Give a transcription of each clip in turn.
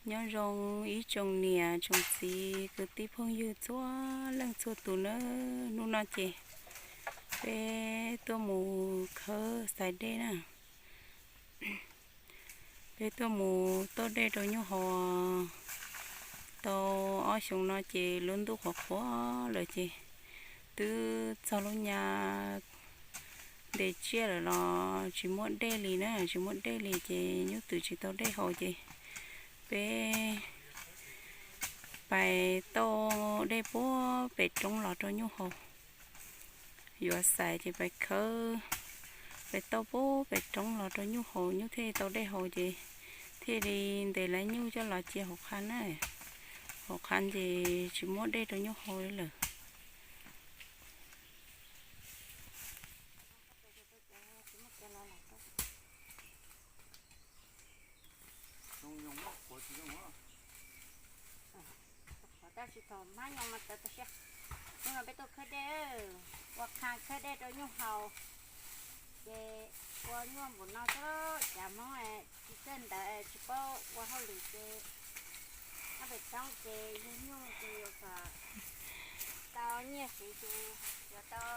Nyob zoo ib tsoom niam tsoom txiv kwv tij phooj ywg txhua leej txhua tus na. Hnub no ces peb tuaj mus khawb xais dej na. Peb tuaj mus tauj dej rau nyuj haus tau ob xyoos no ces lub ntuj qhuav qhuav lawm ces twb txog lub nyab ntes tsiaj lawm los tsis muaj dej li na, tsis muaj dej li ces nyuj twm tsis tau dej haus ces peb pais tauj dej puag pem roob los rau nyuj haus. Yuav xais ces pais khawb, pais tauj puag pem roob los rau nyuj haus, nyuj thiaj li tau dej haus ces thiaj li ntes lawv nyuj coj los cia hauv qhab na. Hauv qhab ces tsis muaj dej rau nyuj haus li lawm. Tab sis thaum hmab nyo mas tawv tas siab. Hnub no peb tuaj khawb dej, ua qhab khawb dej rau nyuj haus, ces ua nyuaj npaum no xwb. Cov Hmoob tsis txawj ntawv tsis paub ua hauj lwm ces ob pem roob ces yug nyuj ces yuav kom tau nyiaj siv ces yuav tau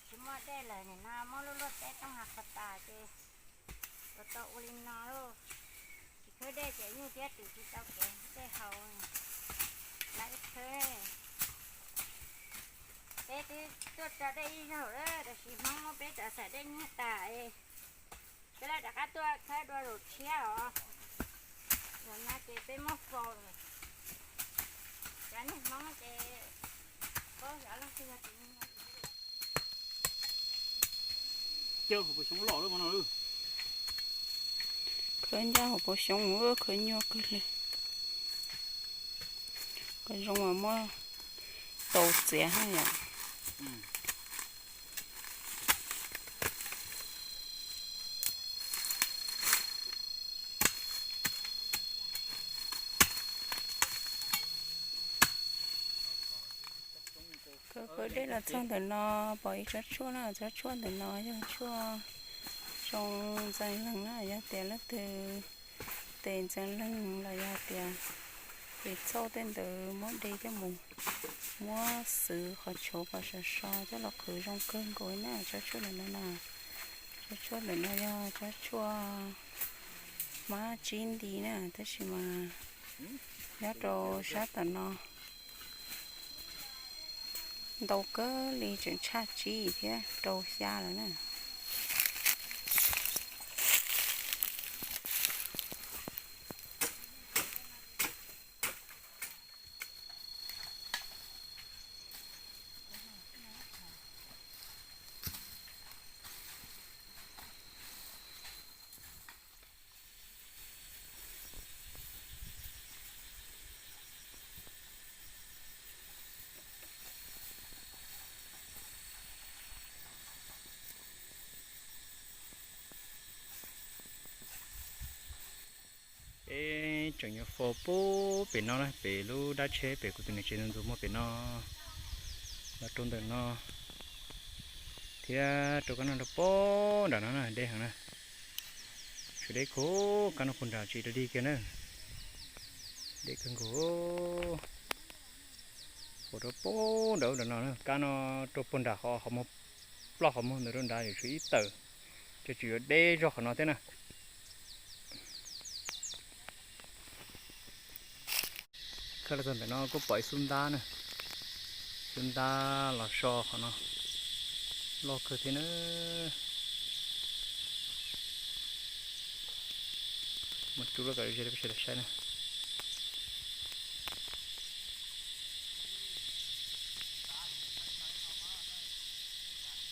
tsis muaj dej lawm. Nim no muab lub luaj teb roob hav qhuav tas ces yuav tau ua li no lauj. Tsis khawb dej ces nyuj thiab twm tsis tau kev dej haus. Lawv khawb, peb twb tuaj tso dej ib zaug lawm tab sis Hmoob muab peb cov xais dej nyiag tas es peb lawv rov qab tuaj khawb dua zaum tshiab os. Zaum no ces peb muab faus lawm. Cov niag Hmoob ces paub xyov leej twg yog tus Khawb ncaj hauv paus xyoob, khawb nyuaj kawg li. Kom zoo mas muab tau txiav hab yom. Khawb khawb dej los txog ntawm no pom ib tsob tshuaj na, tsob tshuaj ntawm no yog tshuaj zoo ntxeev leeg na, yog tias leej twg tes ntxeev leeg los yog tias tes txhauj tej ntawd muab de coj mus muab xwv qhov tshauv kom sov so coj los qhwv zoo kawg nkaus na. Tsob tshuaj ntawm no na, tsob tshuaj ntawm no yog tsob tshuaj hmab tsib nti na, tab sis mas nyob rau sab tom no ntau kawg li, tseem tshaj tsib thiab rau xya lawm na. Peb tseem yuav faus puag pem no na, pem lub dab tsheb pem kuv tus niam tsev ntxuav muag pem no los rau ntawm no thiab rau kab no rau puag nram no na, deb heev na. Tshuav deb kawg, kab no puag nram tsis rau dig kiag na. Deb kawg nkaus. Faus rau puag nram nram no na, kab no rau puag nram qhov, qhov muag, ploj qhov muag ntawd rau nrad yuav tshuav ib tawm, ces tseem yuav deb zog qhov no thiab na. Khawb los txog ntawm no kuj pom ib xub ntab na, xub ntab los so qhov no loj kawg thiab na. Mus rub lub kom ze rau peb sawv daws saib na.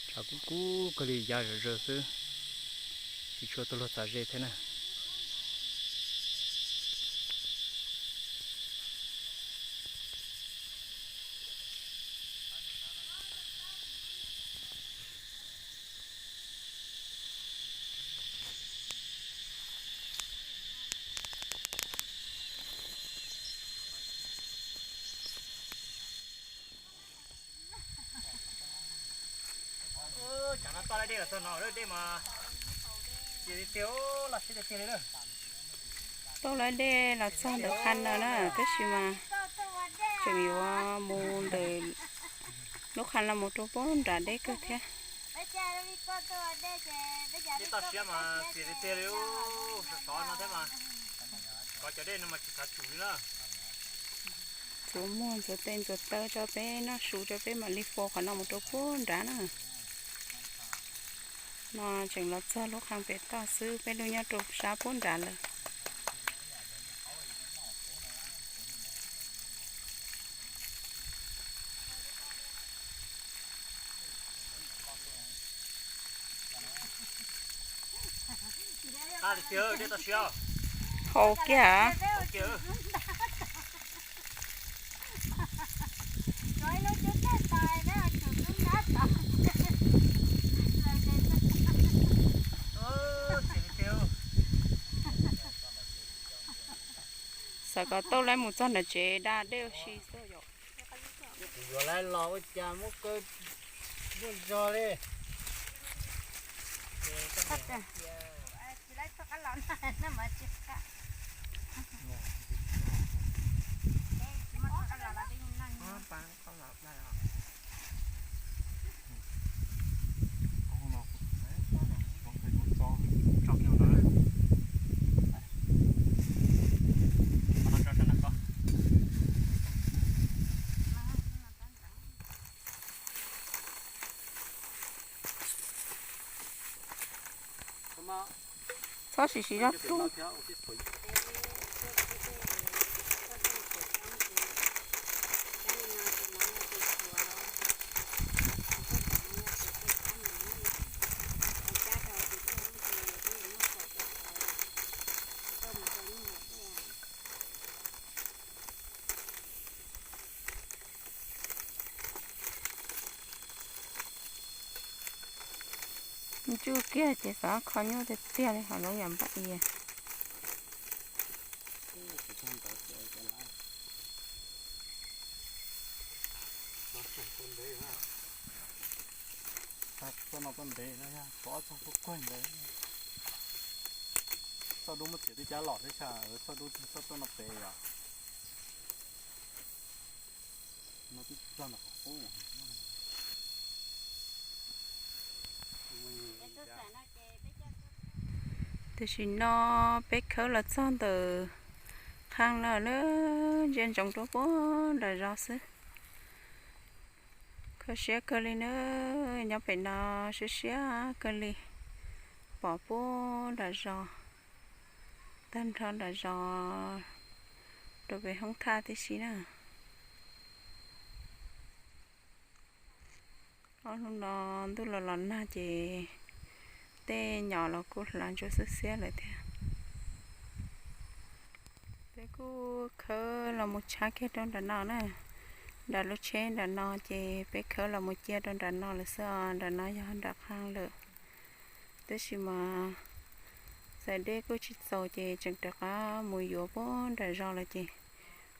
Tshav kub kub kawg li, ya zom zaws xwb, tsis tshua tuaj luag txav ze thiab na. Tsam no toj dej los txog no, dej mas tiag tiag, loj siab tiag tiag li lawm. Tau lawv dej los txog ntawm qha no na, tab sis mas tseem yuav mus ntawm lub qha no mus rau puag nram deb kawg thiab. Txhuav muag ntxuav tes ntxuav taw tso peb noj su tso peb mam li faus qhov no mus rau puag nrad na. No tseem los txog lub qha pem toj xwb, peb lub nyob rau sab puag nrad lawm. Haus kiag. Xav kom tau lawv mus txog nram tsev da dej ua si xwb yom. Kuv yuav lawv los ua cas muab kaw muaj zog li. Txhob sim siv zog rub. Ntsuj kiag ces xav kho nyuj tiag tiag li hauv lub yam npaj ias. Txoj no txoj ntev no yog txog ob txog kuj kuag ntawd. Txoj dub muab txiav twb cab los thiab xyov txoj dub txoj tuaj no pem yom. No twb txog ntawm qhov qub. Tam sim no peb khawb los txog ntawm qha no na, ntsia ntsoov rau puag nram zos xwb. Kho siab kawg li na, nyob pem no siab siab kawg li, pom puag nram zos, tag nrho nram zos rau pem hoob thaj tib si na. Ob hnub no ntuj los los nag ces tej nyom los kuj hlav ntsuab xiab xiab lawm thiab. Peb kuj khawb los mus tshav kiag rau nram no na, nram lub tsheb nram no ces peb khawb los mus cia rau nram no lawm xwb os. Nram no yog nram qha lawm, tab sis mas txawm dej kuj tsis txaus ces tseem rov qab mus yuav puag nram zos lawm ces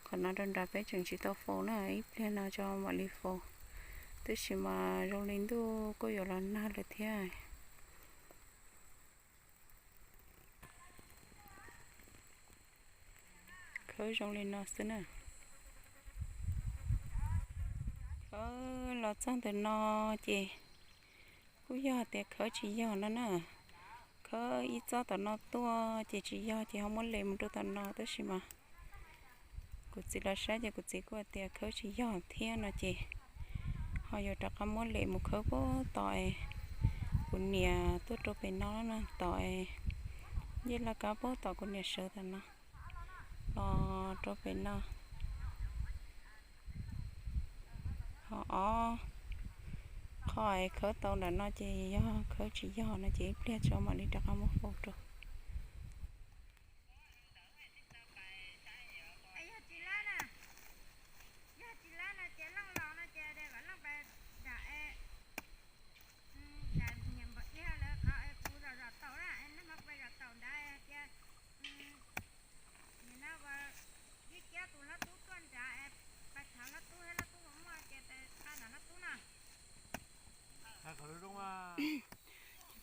qhov no rau nrad peb tseem tsis tau faus na, ib pliag no tso mam li faus. Tab sis mas zoo li ntuj kuj yuav los nag lawm thiab. Khawb zoo li no xwb na. Khawb los txog ntawm no ces kuj yog tias khawb tsis yog no na. Khawb ib txoj tom no tuaj ces tsis yog ces ho muab les mus rau tom no, tab sis mas kuv txiv los saib ces kuv txiv kuj hais tias khawb tsis yog thiab no ces ho yuav rov qab muab les mus khawb puag tom es kuv niam tuaj rau pem no na, tom es ncej laj kab puag tom kuv niam sawv tom no los rau pem no. Ho ob qho es khawb tau nram no ces yog, khawb tsis yog no ces ib pliag tso mam li rov qab muab faus rau.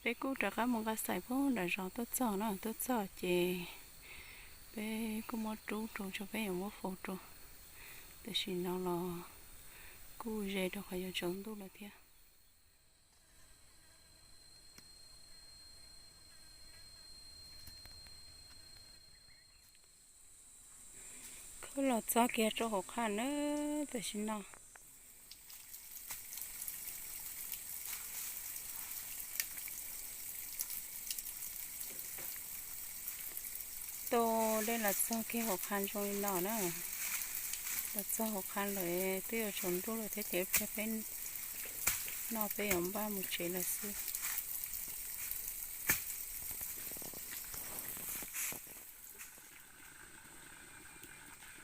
Peb kuj rov qab mus nqa xaim puag nram zos tuaj txog na, tuaj txog ces Peb kuj muab rub rau tso peb yuav muab faus rau. Tam sim no los kuj ze rau qhov yuav tsaus ntuj lawm thiab. Khawb los txog kiag rau hauv qhaj na, tam sim no. Tau dej los txog kiag hauv qhaj zoo li no na. Los txog hauv qhaj lawm twb yuav tsaus ntuj lawm thiab ces ib pliag peb noj peb yuav npaj mus tsev lawm xwb.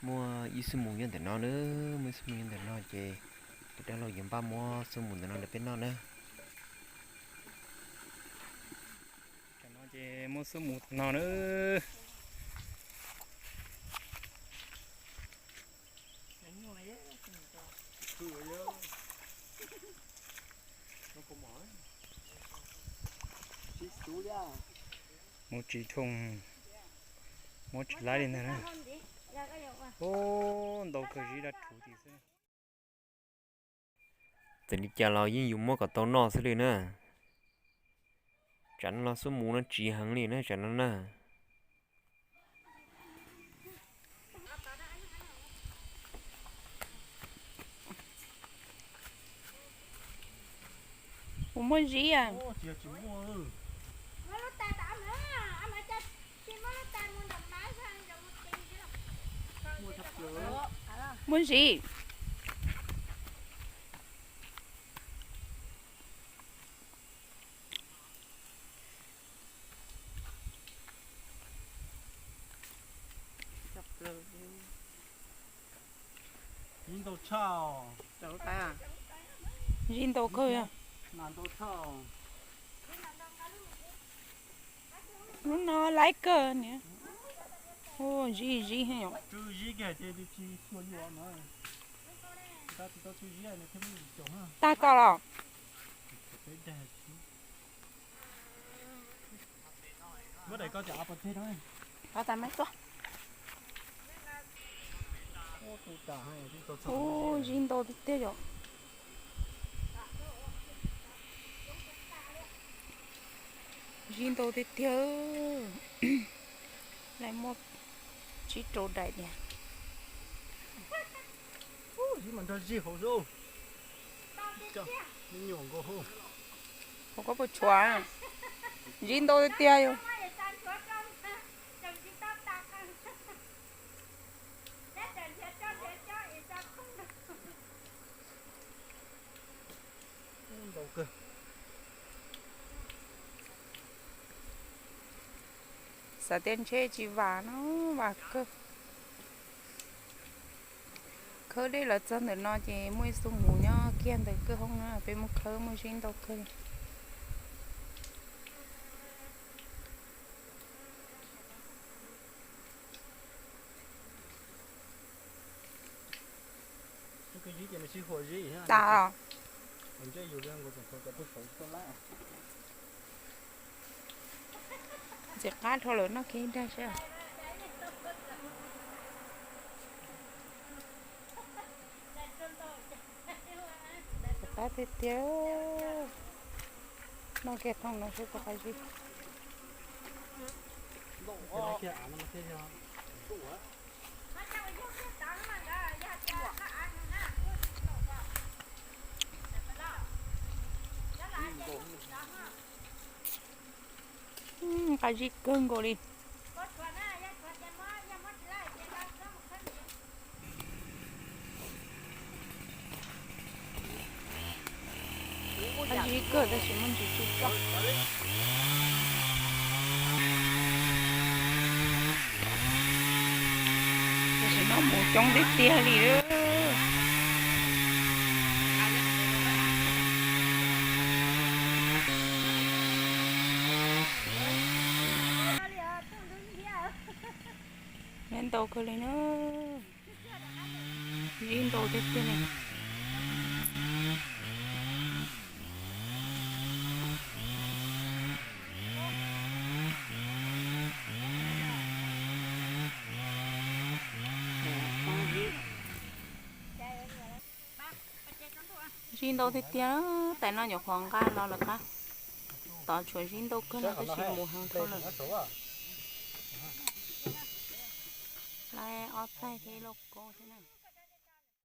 Muaj ib xub mus nyob ntawm no na, muaj ib xub mus nyob ntawm no ces tus dab laug yuav npaj muab xub mus ntawm no rau peb noj na. Tam no ces muab xub mus tam no na. Mus tsis thooj, muab tsis laib li ntag na. Ub, ntau kawg zib dab rhuv tim xwb. Txawm li cas los yeej yus muab kom tau noj xwb li na. Tsam no los xub mus no tsiv heev li na tsam no na. Kuv muaj zib a. Muaj zib. Zib ntau kawg yog. Lub no laib kawg niam. Zib zib. Tag koj los. Ub, zib ntau tiag tiag yom. Zib ntau tiag tiag. Lawv muab tsib rau daim tiag. Zib mas nrog zib hauv xwb. Me nyuam nkaus hauv. Hauv koj puas tshuav? Zib ntau tiag tiag yom. Xav tias ntshe tsis vam no, vam kawg. Khawb dej los txog ntawm no ces muaj ib xub mus nyob kiag ntawm kwj hoob na, peb muab khawb muaj zib ntau kawg. Tas. Ntxim qab dhau lawm, noj kiag ib daig saib. Qab tiag tiag. Noj kiag thooj no seb puas qab zib. Qab zib kawg nkaus li. Qab zib kawg tab sis muaj ntsis tsuj tsuaj. Tam sim no mus coob tiag tiag li lawm. Neb ntau kawg li na. Zib ntau tiag tiag li. Zib ntau tiag tiag, tais no nyuam qhuav nqa los lawm qab. Tod tshuav zib ntau kawg no tab sis mus heev dhau lawm. Lawv ob txaig thiab ib lauj kaub thiab na.